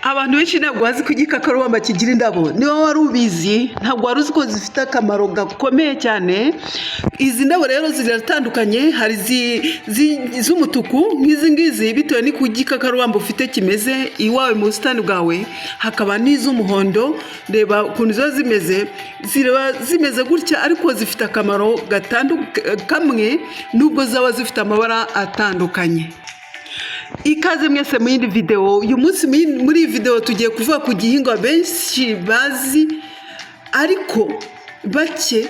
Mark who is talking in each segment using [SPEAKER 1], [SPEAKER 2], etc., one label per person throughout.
[SPEAKER 1] Abantu benshi ntabwo bazi ko igikakarubamba kigira indabo. Niba wari ubizi, ntabwo wari uzi ko zifite akamaro gakomeye cyane. Izi ndabo rero ziratandukanye: hari iz'umutuku nk'izi ngizi, bitewe n'uko igikakarubamba ufite kimeze iwawe mu busitani bwawe, hakaba n'iz'umuhondo. Reba ukuntu ziba zimeze, ziba zimeze gutya, ariko zifite akamaro kamwe nubwo zaba zifite amabara atandukanye. Ikaze mwese mu yindi videwo. Uyu munsi muri iyi videwo tugiye kuvuga ku gihingwa benshi bazi ariko bake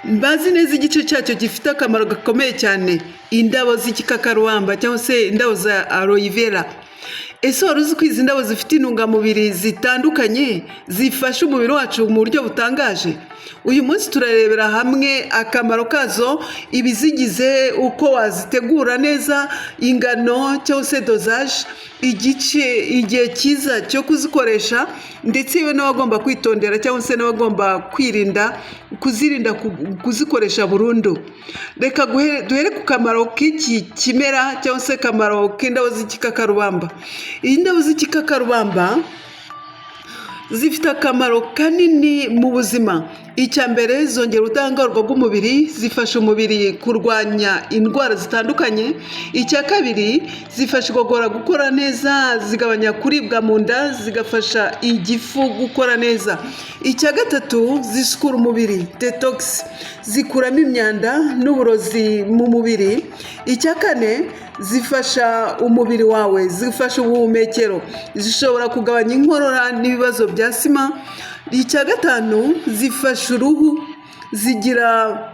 [SPEAKER 1] bazi neza igice cyacyo gifite akamaro gakomeye cyane: indabo z'igikakarubamba cyangwa se indabo za aloe vera. Ese wari uzi ko izi ndabo zifite intungamubiri zitandukanye zifasha umubiri wacu mu buryo butangaje? Uyu munsi turarebera hamwe akamaro kazo, ibizigize, uko wazitegura neza, ingano cyangwa se dosage, igice, igihe cyiza cyo kuzikoresha, ndetse yewe n'abagomba kwitondera cyangwa se n'abagomba kwirinda kuzirinda kuzikoresha burundu. Reka duhere ku kamaro k'iki kimera cyangwa se akamaro k'indabo z'igikakarubamba. Iyi ndabo z'igikakarubamba zifite akamaro kanini mu buzima. Icya mbere, zongera ubudahangarwa bw'umubiri, zifasha umubiri kurwanya indwara zitandukanye. Icya kabiri, zifasha igogora gukora neza, zigabanya kuribwa mu nda, zigafasha igifu gukora neza. Icya gatatu, zisukura umubiri, detox, zikuramo imyanda n'uburozi mu mubiri. Icya kane, zifasha umubiri wawe, zifasha ubuhumekero, zishobora kugabanya inkorora n'ibibazo bya asima. Icya gatanu, zifasha uruhu, zigira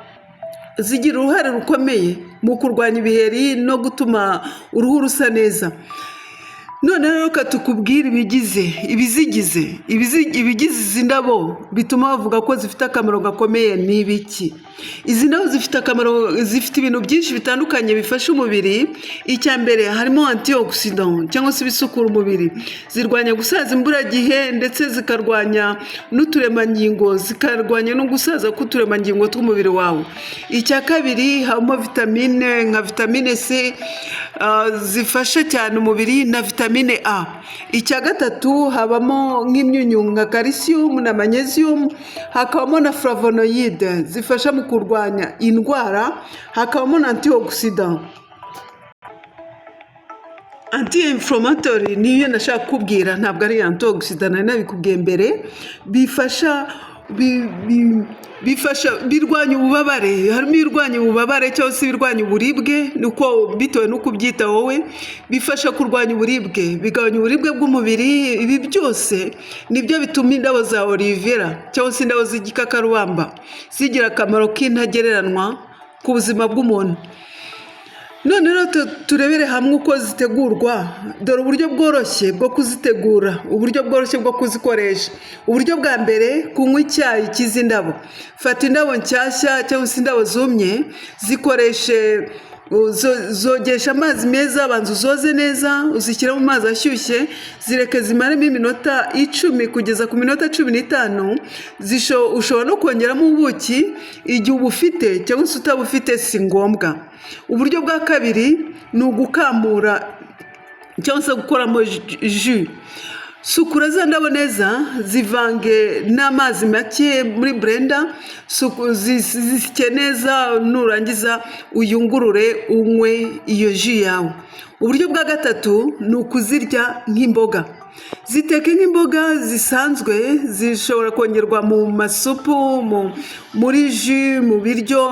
[SPEAKER 1] uruhare rukomeye mu kurwanya ibiheri no gutuma uruhu rusa neza. Noneho reka tukubwire ibigize, ibizigize, ibigize izi ndabo bituma bavuga ko zifite akamaro gakomeye ni ibiki? Izi ndabo zifite akamaro, zifite ibintu byinshi bitandukanye bifasha umubiri. Icya mbere, harimo antioxidant cyangwa se ibisukura umubiri, zirwanya gusaza imburagihe, ndetse zikarwanya n'uturemangingo, zikarwanya no gusaza k'uturemangingo tw'umubiri wawe. Icya kabiri, habamo vitamine nka vitamine C, zifasha cyane umubiri, na vitamine A. Icya gatatu, habamo nk'imyunyu nka calcium na magnesium, hakabamo na flavonoïde zifasha mu kurwanya indwara, hakabamo na antioxidant. Anti-inflammatory niyo nashaka kukubwira, ntabwo ari antioxidant, nari nabikubwiye mbere. Bifasha birwanya ububabare, harimo ibirwanya ububabare cyangwa se ibirwanya uburibwe, nuko bitewe n'uko ubyita wowe. Bifasha kurwanya uburibwe, bigabanya uburibwe bw'umubiri. Ibi byose nibyo bituma indabo za aloe vera cyangwa se indabo z'igikakarubamba zigira akamaro k'intagereranywa ku buzima bw'umuntu. None rero turebere hamwe uko zitegurwa. Dore uburyo bworoshye bwo kuzitegura, uburyo bworoshye bwo kuzikoresha. Uburyo bwa mbere, kunywa icyayi cy'izi ndabo. Fata indabo nshyashya cyangwa se indabo zumye, zikoreshe, zogesha amazi meza. Banza uzoze neza, uzishyire mu mazi ashyushye, zireke zimaremo iminota 10 kugeza ku minota 15. Ushobora no kongeramo ubuki igihe ubufite, cyangwa se utabufite si ngombwa. Uburyo bwa kabiri ni ugukamura cyangwa se gukoramo jus. Sukura za ndabo neza, zivange n'amazi make muri blender, zisye neza, nurangiza uyungurure unywe iyo jus yawe. Uburyo bwa gatatu ni ukuzirya nk'imboga. Ziteke nk'imboga zisanzwe, zishobora kongerwa mu masupu, muri jus, mu biryo,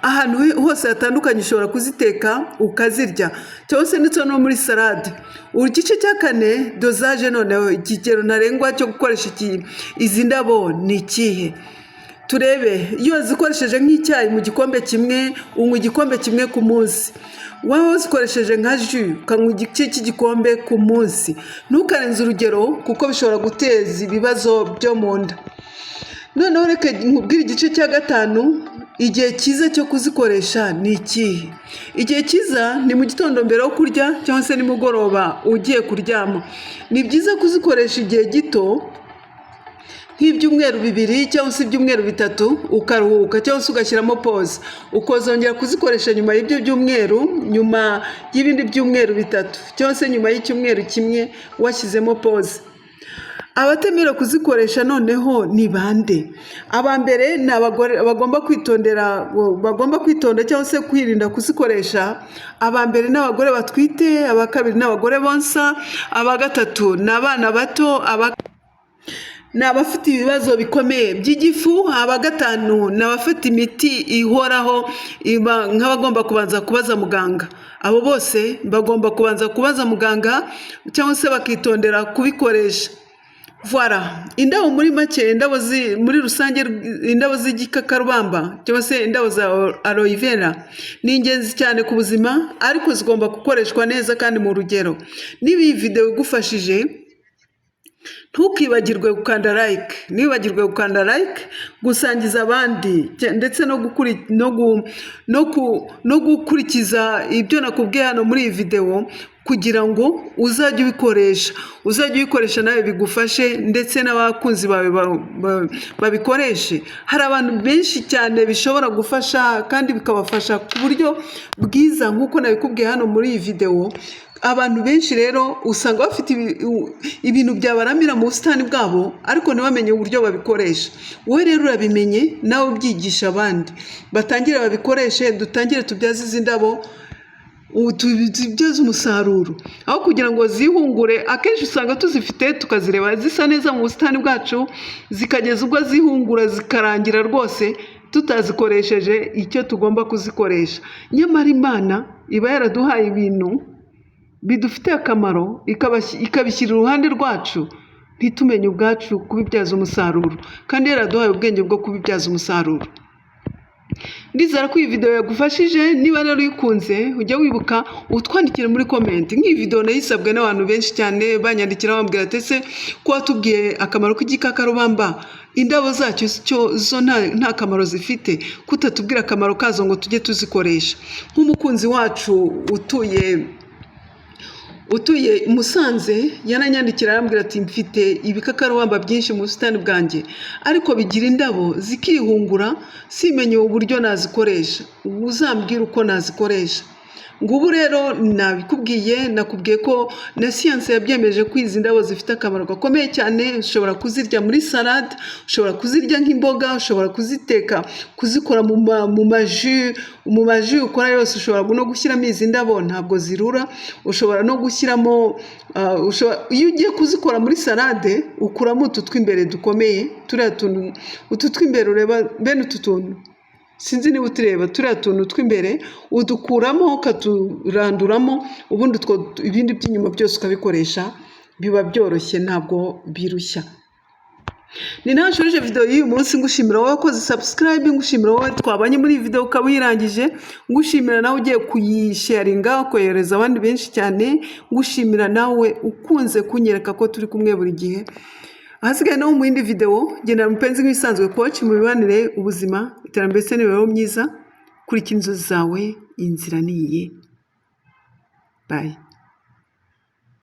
[SPEAKER 1] ahantu hose hatandukanye ushobora kuziteka ukazirya, cyangwa se ndetse no muri salade. Igice cya kane, dosage. Noneho ikigero ntarengwa cyo gukoresha izi ndabo ni ikihe? Turebe: iyo wazikoresheje nk'icyayi mu gikombe kimwe, unywa igikombe kimwe ku munsi. Waba wazikoresheje nka jus, ukanywa igice cy'igikombe ku munsi. Ntukarenze urugero kuko bishobora guteza ibibazo byo mu nda. Noneho reka nkubwire igice cya gatanu: igihe cyiza cyo kuzikoresha ni ikihe? Igihe cyiza ni mu gitondo mbere yo kurya cyangwa se nimugoroba ugiye kuryama. Ni byiza kuzikoresha igihe gito, nk'ibyumweru 2 cyangwa se ibyumweru 3, ukaruhuka cyangwa se ugashyiramo pause, ukazongera kuzikoresha nyuma y'ibyo byumweru, nyuma y'ibindi byumweru 3 cyangwa se nyuma y'icyumweru kimwe washyizemo pause. Abatemerewe kuzikoresha noneho ni bande? Aba mbere ni abagore bagomba kwitondera, bagomba kwitonda cyangwa se kwirinda kuzikoresha. Aba mbere ni abagore batwite, aba kabiri ni abagore bonsa, aba gatatu ni abana bato, aba ni abafite ibibazo bikomeye by'igifu, aba gatanu ni abafite imiti ihoraho, nk'abagomba kubanza kubaza muganga. Abo bose bagomba kubanza kubaza muganga cyangwa se bakitondera kubikoresha. Voilà, indabo muri make, indabo muri rusange, indabo z'igikakarubamba cyangwa se indabo za aloe vera ni ingenzi cyane ku buzima, ariko zigomba gukoreshwa neza kandi mu rugero. Niba iyi videwo igufashije, ntukibagirwe gukanda like, ntiwibagirwe gukanda like, gusangiza abandi, ndetse no gukurikiza ibyo nakubwiye hano muri iyi videwo, kugira ngo uzajye ubikoresha nawe bigufashe, ndetse n'abakunzi bawe babikoreshe. Hari abantu benshi cyane bishobora gufasha kandi bikabafasha ku buryo bwiza nk'uko nabikubwiye hano muri iyi videwo. Abantu benshi rero usanga bafite ibintu byabaramira mu busitani bwabo, ariko ntibamenye uburyo babikoresha. Wowe rero urabimenye, nawe ubyigisha abandi, batangire babikoreshe, dutangire tubyaze izi ndabo, ubu tubibyaze umusaruro aho kugira ngo zihungure. Akenshi usanga tuzifite, tukazireba zisa neza mu busitani bwacu, zikageza ubwo zihungura zikarangira rwose tutazikoresheje icyo tugomba kuzikoresha. Nyamara Imana iba yaraduhaye ibintu bidufitiye akamaro, ikabishyira iruhande rwacu, ntitumenye ubwacu kubibyaza umusaruro, kandi yaraduhaye ubwenge bwo kubibyaza umusaruro. Ndizera ko iyi video yagufashije. Niba rero uyikunze, ujya wibuka utwandikire muri comment. Nk'iyi video nayisabwe n'abantu benshi cyane, banyandikira bambwira ati: "Ese ko watubwiye akamaro k'igikakarubamba, indabo zacyo cyo zo nta kamaro zifite, kutatubwira akamaro kazo ngo tujye tuzikoresha?" Nk'umukunzi wacu utuye i Musanze yaranyandikira, arambwira ati: "Mfite ibikakarubamba byinshi mu busitani bwanjye, ariko bigira indabo zikihungura, simenye uburyo nazikoresha. Uzambwira uko nazikoresha." Ngubu rero nabikubwiye, nakubwiye ko na siyanse yabyemeje ko izi ndabo zifite akamaro gakomeye cyane. Ushobora kuzirya muri salade, ushobora kuzirya nk'imboga, ushobora kuziteka, kuzikora mu maji ukora yose. Ushobora no gushyiramo izi ndabo, ntabwo zirura. Ushobora no gushyiramo, iyo ugiye kuzikora muri salade, ukuramo utu tw'imbere dukomeye, turiya tuntu, utu tw'imbere ureba, bene utu tuntu, sinzi niba utureba, turiya tuntu tw'imbere udukuramo, ukaturanduramo, ubundi utwo ibindi by'inyuma byose ukabikoresha. Biba byoroshye, ntabwo birushya. Ni nawe nshoje video y'uyu munsi, ngushimira wowe wakoze subscribe, ngushimira wowe twabanye muri iyi video ukaba uyirangije, ngushimira nawe ugiye kuyisharinga ukohereza abandi benshi cyane, ngushimira nawe ukunze kunyereka ko turi kumwe buri gihe. Ahasigaye naho mu yindi video. Gendera mupenzi nk'ibisanzwe, coach mu mibanire, ubuzima, iterambere ndetse n'imibereho myiza. Kurikira inzozi zawe, inzira ni iyi. Bye.